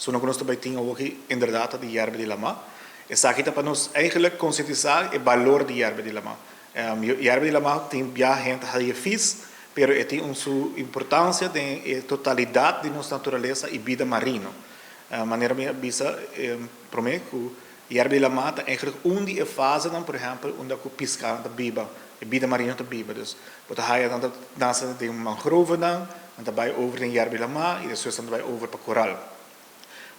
Esun ku nos tambe tin aki inderdaad di yerba di lama. Esaki ta pa nos eigenlijk konsientisá e balor di yerba di lama. Yerba di lama tin ya hende ta vies, pero e tin un su importansia den e totalidat di nos naturalesa i bida marino. Manera mi a bisa promé ku yerba di lama ta eigenlijk un di e fasenan, por ehèmpel, unda ku piská ta biba, e bida marino ta biba. Dus bo ta haya nan ta nase den mangrovenan, nan ta bai over den yerba di lama i despues nan ta bai over pa koral.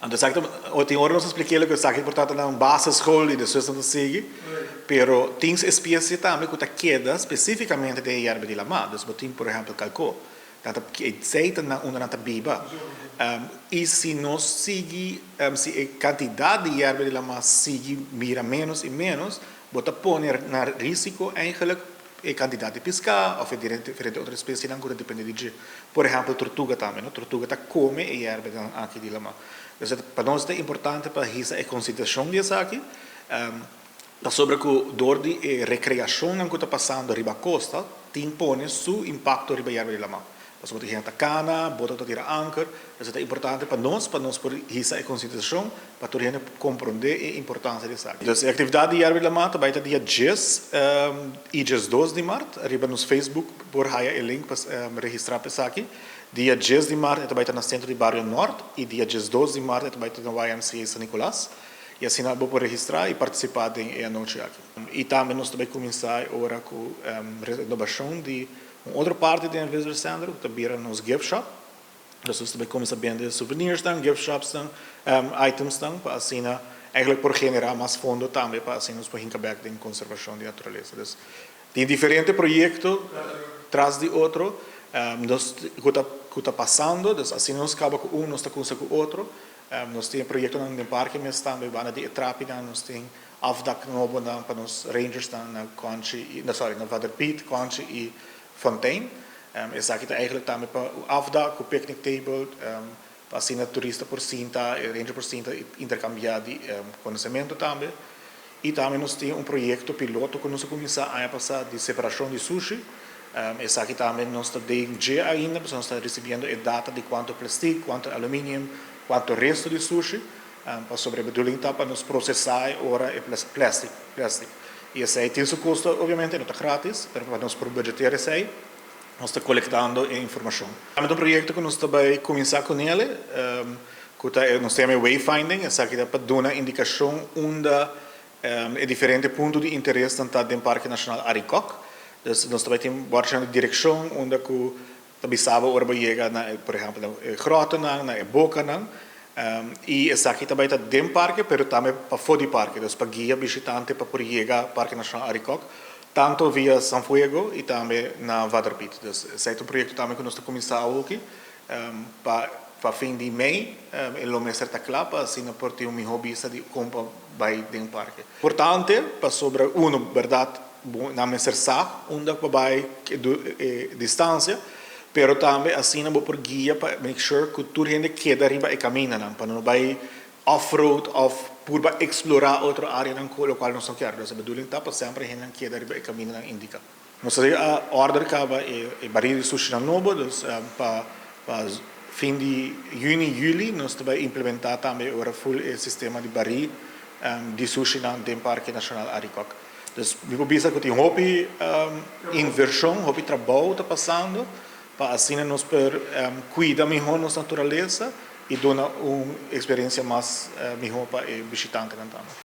Anto esaki ta, tin ora nos a splik'é ku esaki por ta na un basisschool i despues nan ta sigui, pero tin espesie tambe ku ta keda spesífikamente den e yerba di lama. Dus bo tin, por ehèmpel, kalkó. Nan ta esei ta nan unda nan ta biba. I si nos sigui, si e kantidat di yerba di lama sigui bira ménos i ménos, bo ta pone na risiko eigenlijk e kantidat di piská òf e diferente otro espesienan ku ta dependé di dje. Por ehèmpel, tortuga tambe, no? Tortuga ta kome e yerbanan aki di lama. Dus pa nos ta importante pa hisa e konsiderashon di esaki, pasobra ku dor di e rekreashonnan ku ta pasando riba kosta tin pone su impakto riba yerba di lama. Pasobra tin hende ta kana, boto ta tira anker, dus ta importante pa nos por hisa e konsiderashon pa tur hende komprondé e importansia di esaki. Dus e aktividat di yerba di lama ta bai ta dia 10 i 12 di mart. Riba nos Facebook por haya e link pa registrá pa esaki. Dia 10 di mart e ta bai ta na Sentro di Bario Nort i dia 12 di mart e ta bai ta na YMCA San Nicolas. I asina bo por registrá i partisipá den e anochi aki. I tambe nos ta bai kuminsá ora ku renovashon di un otro parti di Visitor Center, ku ta bira nos gift shop. Dus nos ta bai kuminsá bende souvenirs nan, gift shops nan, items nan, pa asina eigenlijk por generá mas fondo tambe pa asina nos por hinka bèk den konservashon di naturalesa. Dus tin diferente proyekto tras di otro nos ku ta pasando, dus asina nos kaba ku un, nos ta kuminsá ku otro. Nos tin proyektonan den parke mes tambe, banda di e trapinan nos tin afdak nobonan pa nos rangers nan na Conchi, no, sorry, na Vader Piet, Conchi i Fontein. Esaki ta eigenlijk tambe pa afdak ku picnic table, pa asina turista por sinta, e ranger por sinta i interkambiá di konosementu tambe. I tambe nos tin un proyekto piloto ku nos a kuminsá aña pasá di separashon di sushi. Esaki tambe nos ta den dje ainda, pasobra nos ta risibiendo e data di kuantu plastic, kuantu aluminium, kuantu resto di sushi, pasobra e bedoeling ta pa nos prosesá e ora e plastic. I esei tin su kosto obviamente, no ta gratis, pero pa nos por budgeteer esei, nos ta kolektando e informashon. Tambe ta un proyekto ku nos ta bai kuminsá kuné, ku ta nos ta yama e wayfinding. Esaki ta pa duna indikashon unda e diferente punto di interes ta den Parke Nashonal Arikok. Dus nos ta bai tin bòrchinan di direkshon unda ku ta bisa bo ora bo yega na, por ehèmpel, na e grotonan, na e bokanan. I esaki ta bai ta den parke, pero tambe pafó di parke. Dus pa guia bishitante pa por yega Parke Nashonal Arikok, tantu via San Fuego i tambe na Vader Piet. Dus esei ta un proyekto tambe ku nos ta kuminsá awoki pa fin di mei e lo mester ta kla pa asina por tin un mihó bista di kon pa bai den parke. Importante pasobra uno, bèrdat, nan mester sa unda pa bai, e distansia, pero tambe asina bo por guia pa make sure ku tur hende keda riba e kamindanan pa no bai off-road òf purba eksplorá otro áreanan ku lokual nos no kier. Dus e bedoeling ta pa semper hendenan keda riba e kamindanan indiká. Nos a order kaba e baril di sushinan nobo, dus pa fin di yüni, yüli nos ta bai implementá tambe ora full e sistema di baril di sushinan den Parke Nashonal Arikok. Dus mi por bisa ku tin hopi invershon, hopi trabou ta pasando pa asina nos por kuida mihó nos naturalesa i duna un eksperensia mas mihó pa e bishitantenan tambe.